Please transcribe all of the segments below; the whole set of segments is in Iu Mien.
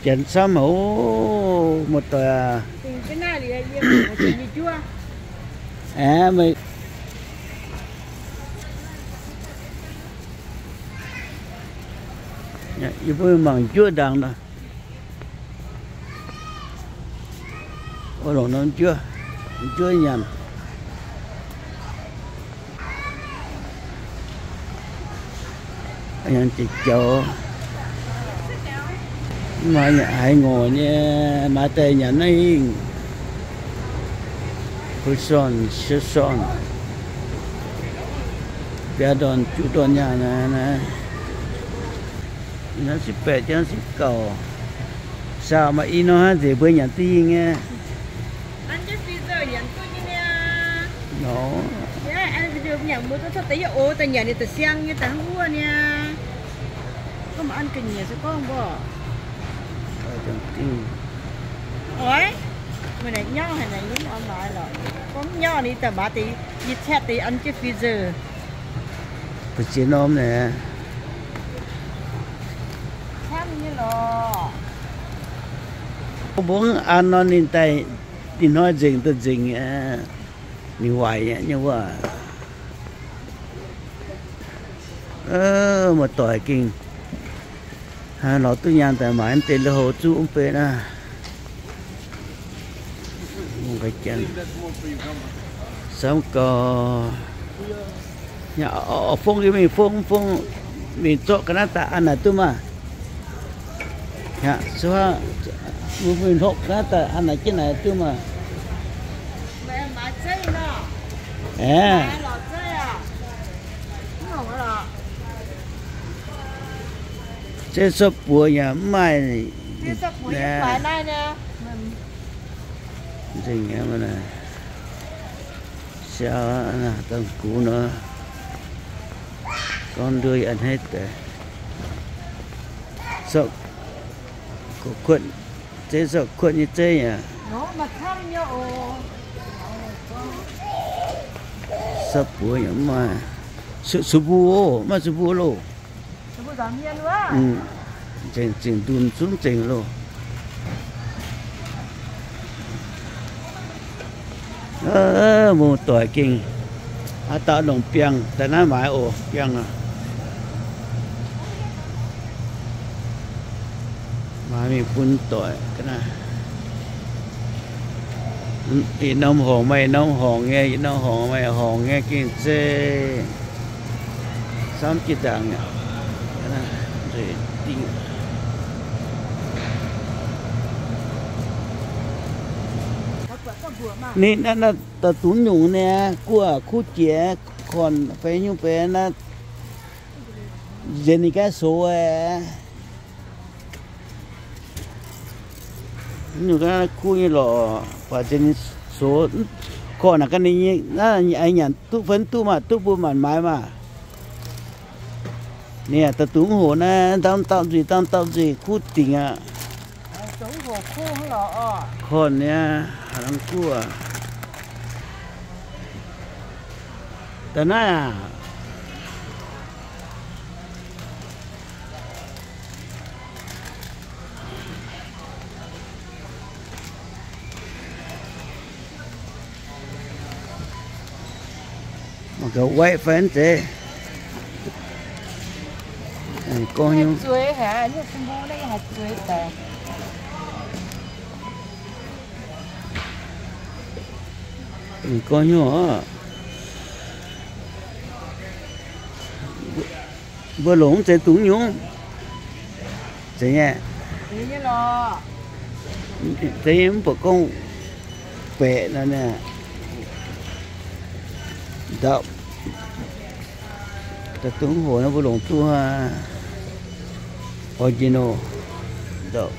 Janx camv haic, muoz-doic aac. Aeqv, meih, yie mbuo mangc njuov ndaangc nor. O, longc norm njuov, njuov nyanc. Nyanc jiex jaux. Mv maaih haaix ngorc nyei, maaih daaih nyanc naaiv hingh. Koi sorn, siou sorn, biaa ndorn, juqv ndorn nyaah naaiv. Naaiv ziepc baeqc jangv ziepc gauh. Saau maaih i nor hnangv nzengc mbuo nyanc duqv hingh nyei. Nor. Oix, meih naaic nyauv haic naaic, yie mv oix maaiz lorqc. Gorngv nyauv ni daaih maaiz deix, yie caeqv deix an jienv freezer. Ba'ziex norm naaic. Camv nyei lorqc. Mbuo an nor ninh daaih, ninh hnoi nzengc daaih nzengc, ninh waaic nyei wuov. Muoz-doic gengh lorz duqv nyaanh daaih maaiz deix lui-houx zuqv mv bei naaiv. Samv gau. Fong, mingh fong, fong, mingh zorqv ga'naaiv daaih an naaic duqv maah. Mbuo mingh hlorpv ga'naaiv daaih an naaic jienv naaic duqv maah. Aeqv, zeiv sorqv buoz yaac mv maaih. Nzengc aqv, siaaux dangh gux nor, gorngv nduov yaac a'hneiv deix. Kuotv, zeiv sorqv kuotv nyei zeiv yaac. Sorqv buoz yaac mv maaih. Su mbuo, maaih su mbuo loh. Nzengc, nzengc ndunh zungv nzengc loh. Muoz-doic gengh haaix dauh longc biangh daaih naaiv maaiz oc, biangh aac. Maaiz mingh bun doic ga'naaiv. Ih norm horngc maaih ih norm horngc nyei, ih norm horngc maaih horngc nyei gengh zeiv. Samv jiex ndaangc aqv. Ninh naaiv, naaiv daaih dungx nyungc nyei, guoqv kuv jiex korn fai nyungc fai naaiv, nziex ninh gaav sox aqv. Nyungc gaav kuv nyei lorqc, baac nziex ninh sox, korn naaic gaav ninh nyei, naaiv nyanc duqv fai mv duqv maah, duqv bun maanc maaiz maah. Ninh daaih dungx hoc naaiv, ndamv dauh nzuih, ndamv dauh nzuih, kuv dingc aqv. Korn nyei, haaix norm guoqv. Da'naaiv aac. Mangc gaax waeqv fai mv zeiz. Gorngv nyungc. Gorngv nyungc oc. Mbuo longc mv zeiz dungx nyungc. Zeiz nyei. Zeiz nyei mv baac gorngv baeqc nor, ndau, daaih dungx hoc nor mbuo longc duqv original, ndau,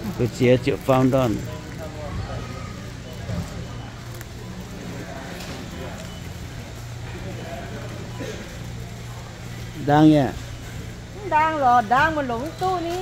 mbuo ziex ziepc faam ndorn. Ndaang nyei. Mv ndaang lorqc, ndaang maaih longc mv duqv ni.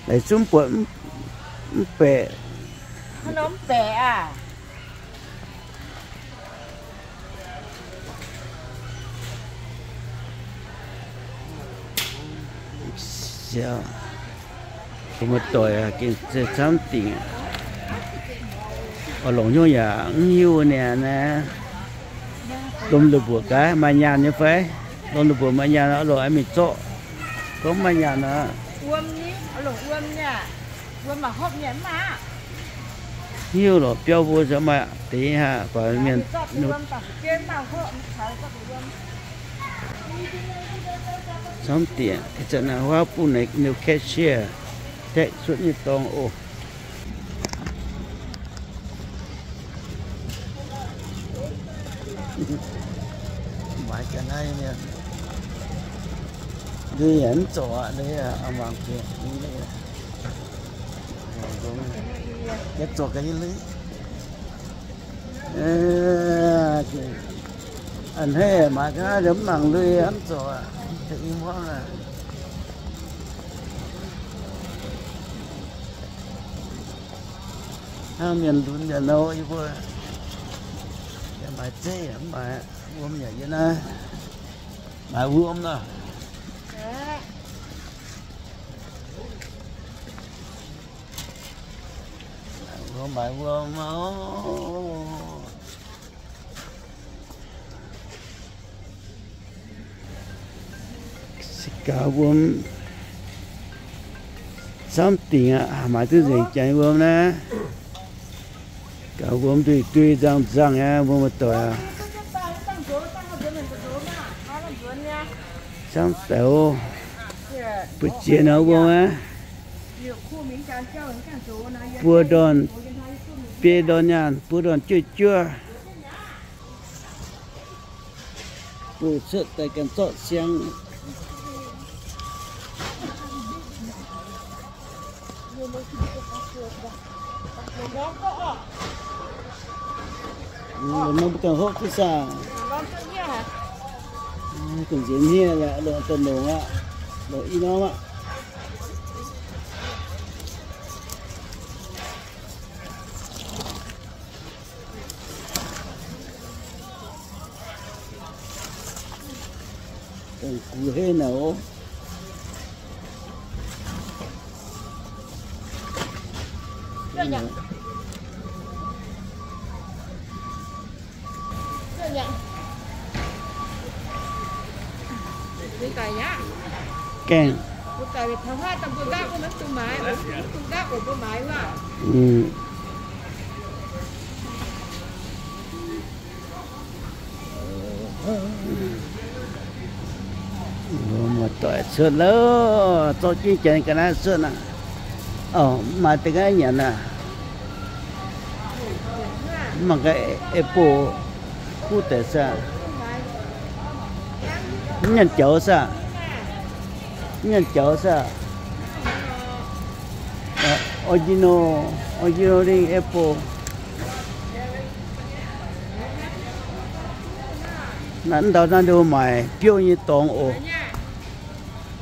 Laengz zunv buatc mv baeqc. Haaix nor mv baeqc aah? Ziouc, mbuo muoz-doic gengh camv dingc. Oix longc hnyouv yaac mv hiuv niaa naaiv. Lomh ndoh mbuoqc gaax maaih nyaanh nyei fai? Lomh ndoh mbuoqc maaih nyaanh, oix longc mingh zorqv. Gorngv maaih nyaanh nor, hiuv lorqc, biauv mbuo se maaih deix haic, baac mienh camv diex. Ih zanc naaiv huaav bun ninh cashier tax cuotv nyei dorngx oc. Maaiz ga'naaiv mienh, ndui yaac mv zorc aqv, ndui yaac mangc jiex, zorc ga'naaiv lui. A'hneiv maaiz ga'naaiv mv mangc lui, mv zorc aqv. Hnangv mienh lunx yaac nor, yie mbuo yaac maaiz zeiv yaac mv maaiz, wuom yaac yie naaiv maaiz wuom nor. Wuom maaiz wuom oc. Se gaux wuom camv dingc aqv, maaiz duqv nzengc janx wuom naaiv. Gaux wuom duih duih nzangh nzangh aqv, wuom muoz-doic aqv. Camv deix, buoz ziex nor wuom aqv. Buo ndorn, biei ndorn nyaanh, buo ndorn juov juov. Buo cuotv daaih ganh zorqv siang. Mbuo ganh hopv duqv saah? Ga'nziex hniev yaac longc daaih longc aqv, longc i norm aqv. Dongh gux henv naaic oc. Gaengh. Muoz-doic cuotv lauh, zorqv jienv janx ga'naaiv cuotv aqv. Orqc, maaih deix ga'naaiv nyanc aqv. Mv mangc gaax apple kuv deix saah? Mv nyanc jaux saah? Mv nyanc jaux saah? Original, original apple. Naaiv ndau naaiv nduov maaic biouv nyei dorngx oc.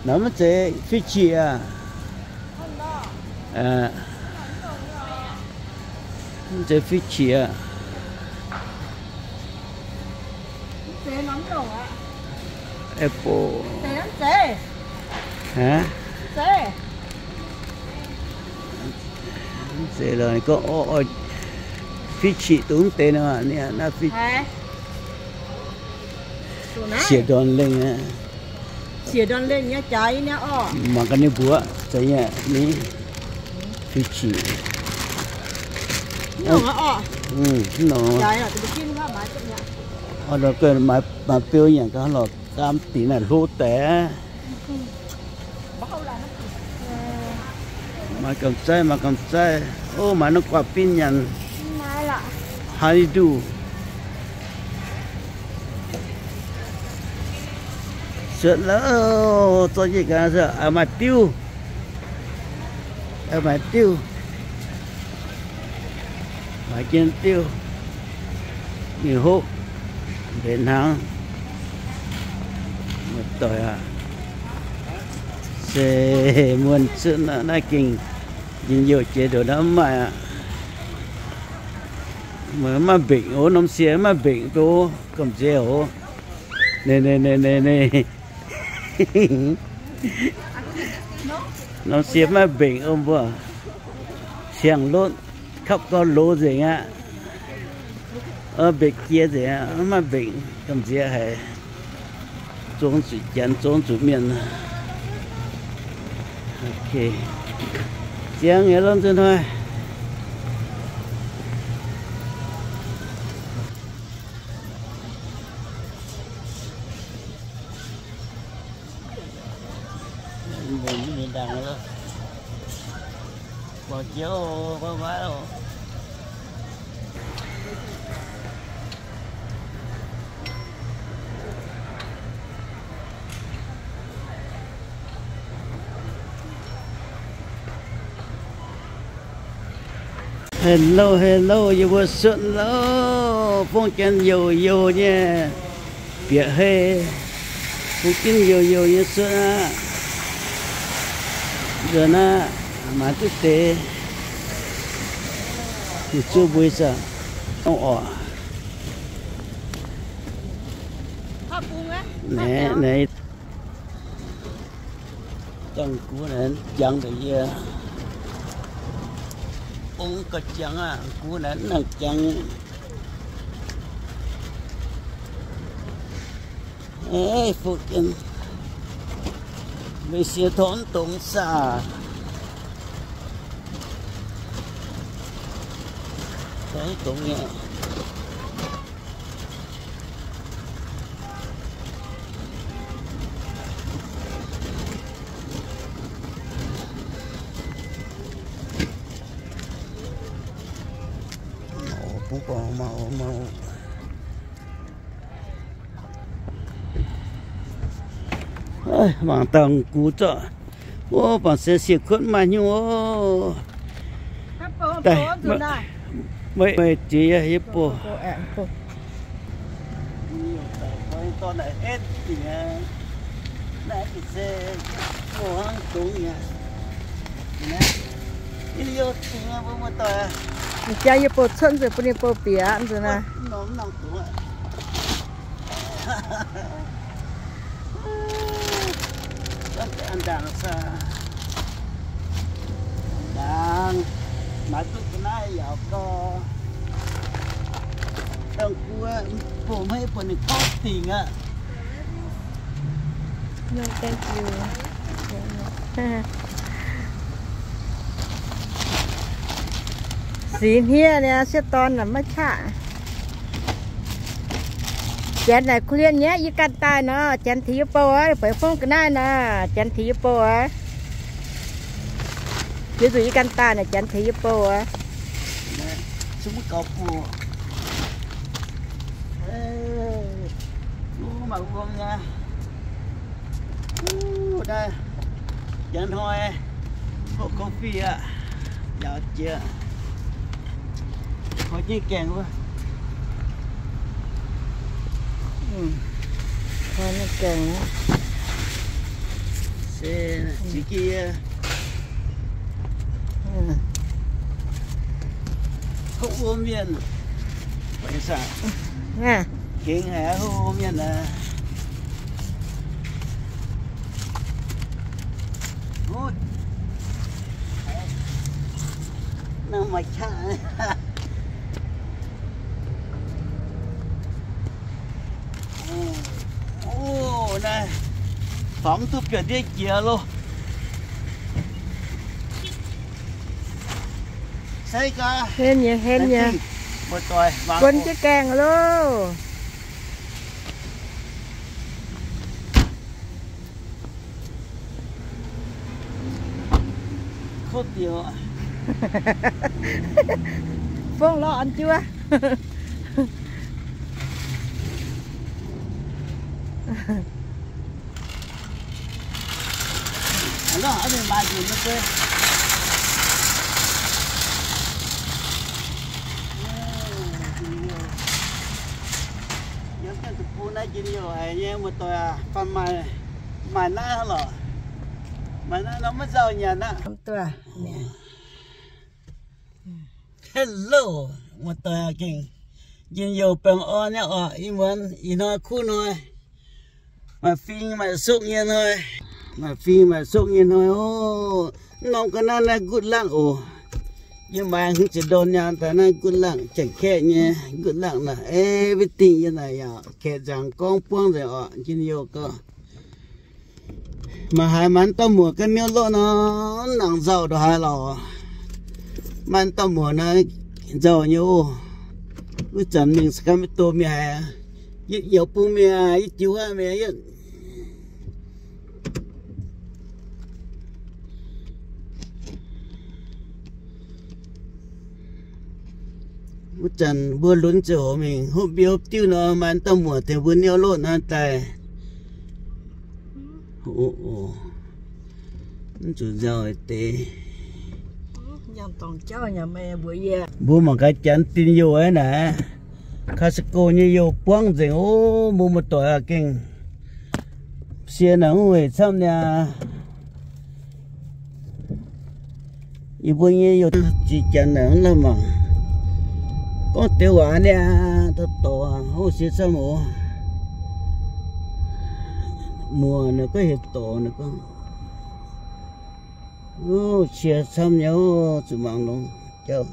Naaiv mv zeiz Fuji aqv. Mv zeiz Fuji aqv. Apple. Aav, mv zeiz lorqc, ninh gorngv Fuji dongh mv deix nor, naaiv Fuji. Siec ndorn lengh aqv. Mangc gaax ninh mbuoqc, zeiz nyei, ninh Fuji. Mv nongc. Maaih beu nyanc gaax lorqc, gaam dingc naaic hlo deix. Maaih gamh zaiv, maaih gamh zaiv. Ov, maaih norm guaav binv nyanc. Honeydew. Cuotv lauh, zorqv jienv gaax, maaih diuv. Maaih diuv. Maaih jienv diuv. Ninh hopv mbenc hnaangx. Muoz-doic aac, se muonh cuotv naaiv gengh njien-youh jiex ndongc naaiv mv maaih aqv. Maiv maaih mbenc, ov, norm sie maiv maaih mbenc, gamh nziex oc. Nei, nei, nei, nei, nei. Norm sie maiv mbenc o mbuo. Siang-lotv kapv gau loz nzengc aqv. Mbenc jiex nzengc aqv, maiv mbenc gamh nziex haic. Zong zuqc janx, zong zuqc mienh. Ziangx nyei lorqc nzunc hnoi. Hello, hello, yie mbuo suotv loh, fong jienv youh youh nyei bieqc hei, fong jienv youh youh nyei suotv aqv. Nzuonx aqv, maaiz duqv deix, zuqc zuov mbuo ih zanc orqc. Naaiv, naaiv, dangh gux naaiv jangx deix yie. Ong gauh jangx aqv, gux naaiv nangc jangx. Ei, fuqv jienv. Meih siex torngv mv dongz saah? Torngv mv dongz nyei. Mangc dangh gux zorqv. Wuov bangc se siec kuotv maaih hnyouv oc. Daaih, meih, meih jiex yie, yie bouh. Jaa yie bouh cuotv nzunc bun ninh bouh bieqc nzunc naaiv. An ndaangc saah? An ndaangc, maaih duqv ga'naaiv yaac gau. Dongh guoqv bouh maiv bouh ninh gorngv dingc aqv. No, thank you. Six hniev niaa, sieqv dorn naaic maiv qaqv. Janx naaic kuv lienh nyei, yie ganh daaih nor, Janx tengx yie bouh aqv. Beiv fongv ga'naaiv nor, Janx tengx yie bouh aqv. Yie zuqc yie ganh daaih naaic, Janx tengx yie bouh aqv. Janx hnoi hopv coffee aqv, njaaux jiex. Koi jienv gaengh wuov. Koi jienv gaengh wuov. Se ziex jienv yie. Hopv wuom mienh. Gengh haic, hopv wuom mienh aqv. Nangh maaih qaqv. Naaiv fangx duqv biauv-ndiev jiex loh. Hlen nyei, hlen nyei. Gunv jienv gaengh loh. Fongv lorh an juov. Yiem deic-bung naaiv njien-youh haic nyei, muoz-doic aac, fanh maaih, maaih naaiv lorqc. Maaih naaiv nor maiv nzauh nyanc aqv. Hello, muoz-doic aac, gengh njien-youh baengh orn nyei orqc. Ih muonz ih hnoi kuv hnoi, maaih fing maaih sukv nyei hnoi. Maaih fing maaih sokv nyei hnoi oc. Mv norm ga'naaiv naaiv good luck oc. Yie maaiz hmz ziepc ndorn nyaanh daaih naaiv good luck, Janx-Kaeqv nyei good luck naaic, everything yie naaic yaac kaeqv nzaangc gorngv buangv nzengc oc, njien-youh gau. Maaih haaix maaih dauh muoc ga'niouv loqv nor, nangc nzauh ndongc haaix lorqc. Maaih dauh muoc naaiv nzauh nyei oc. Wuov zanc mingh Sacramento mingh haiz, yie youz bung mingh, yie jiu wuov mingh, yie Wuov zanc mbuo lunx ziouc mingh hopv mbiouh hopv diuv nor, maaih dauh muoc tengx mbuo niouv loqv naaiv daaih. Mv zuqc nzauh deix. Mbuo mangc gaax janx dinh youh naaic, Costco nyei youh buangv nzengc oc. Mbuo muoz-doic gengh sie naaic mv weic camv niaa. Yie mbuo nyei youh ziex janx naaic mv lamh mangc. Gorngv deix waac niaa, dorh dorc hov sie camv oc. Muoc naaic gorngv heuc dorc naaic gorngv. Cie camv nyei oc, zuqc mangc longx jauv.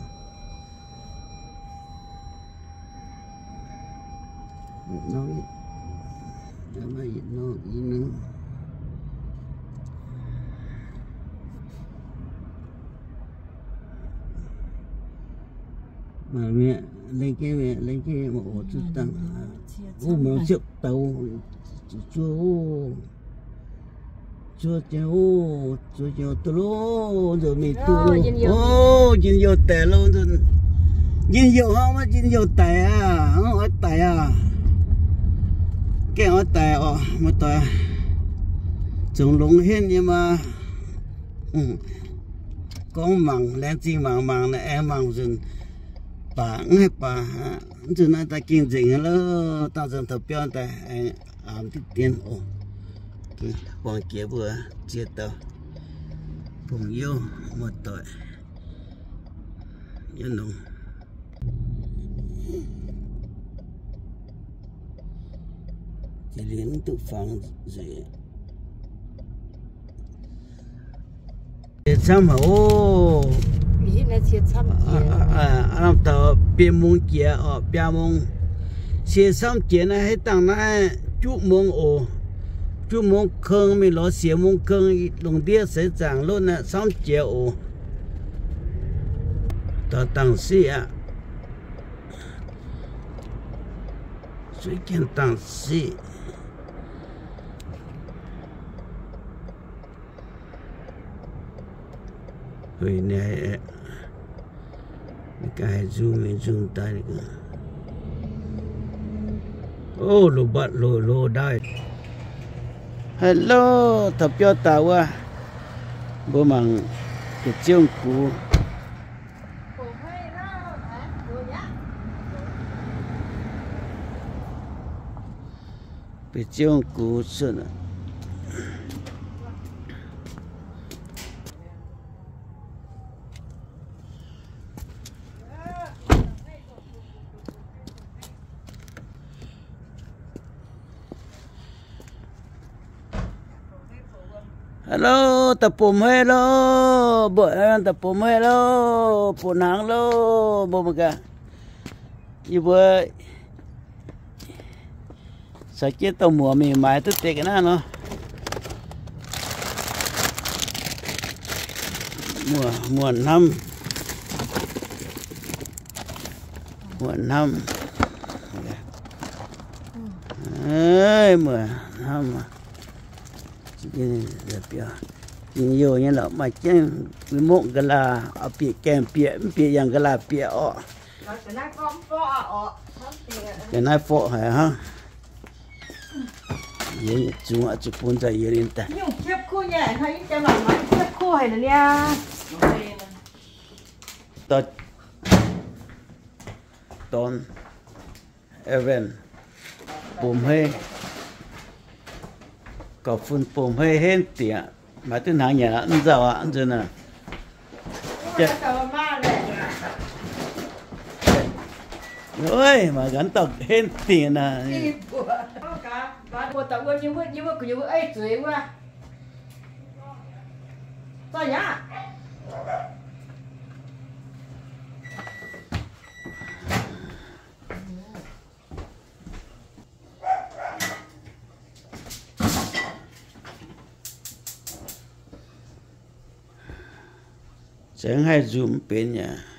Mangc mi'aqv, lengh jienv mi'aqv, lengh jienv mi'aqv, oc, zuqc dangh. Wuov mangc siepv douz, zuqc zuov oc. Zuov jienv oc, zuov jienv duqv loh, nzunc mingh duqv loh. Oc, njien-youh daic loh, nzunc njien-youh hnangv, maiv njien-youh daic aqv, hnangv oix daic aqv. Gaengh oix daic oc, muoz-doic. Zungx longx henv nyei maah. Gorngv mangc, laengz zingh mangc, mangc naaic aengx mangc nzunc baac mv haih baac. Nzunc naaiv daaih gengh nzengc loh, dangh nzengc taux biauv daaih aengx aamx diqv dien oc. Buangh jiex mbuo ziex dauh bungx-youh muoz-doic yiem nongx. Jiex liuz mv duqv fangx nzengc. Cie camv haic oc. Aav lamh taux biei mungz jiex oc, biaa mungz. Cie camv jiex naaiv, haaix dangh naaiv juqv mungz oc. Juqv mungz keng mingh lorz siec mungz keng, lungh ndiev seix zaangc lotv naaiv camv jiex oc. Taux dangh siqv aqv. Suiv jienv dangh siqv. Hui, ninh ganh haih nzung mingh nzung daaih. Ov, loz-mbatv loz-loz ndaaih. Hello, taux biauv daaih wuov, mbuo mangc bieqc ziouv gux. Bieqc ziouv gux cuotv. Hello, daaih bom hei loh, mbuo daaih bom hei loh, bom hnaangx loh, mbuo mangc gaax. Yie mbuo caux jienv dauh muoc mingh maaiz duqv deix ga'naaiv nor. Muoc, muoc hnamv. Muoc hnamv. Muoc hnamv. Njien-youh nyei lorqc, maaih jienv mbu'mokv ga'laac, bieqc gaengh bieqc, mv bieqc yangh ga'laac bieqc orqc. Ga'naaiv forqv haic hnangv. Yie zungx zuqc bun nzauh yie ninh daaih. Dorn, Evan, bom hei, gauh fun bom hei henv dieqc, maaih duqv hnaangx nyanc aqv, mv nzauh aqv, nzunc aac. Oix, maaih gaax dauh henv dieqc naaic. Zengx haih nzunc mv benx yaac.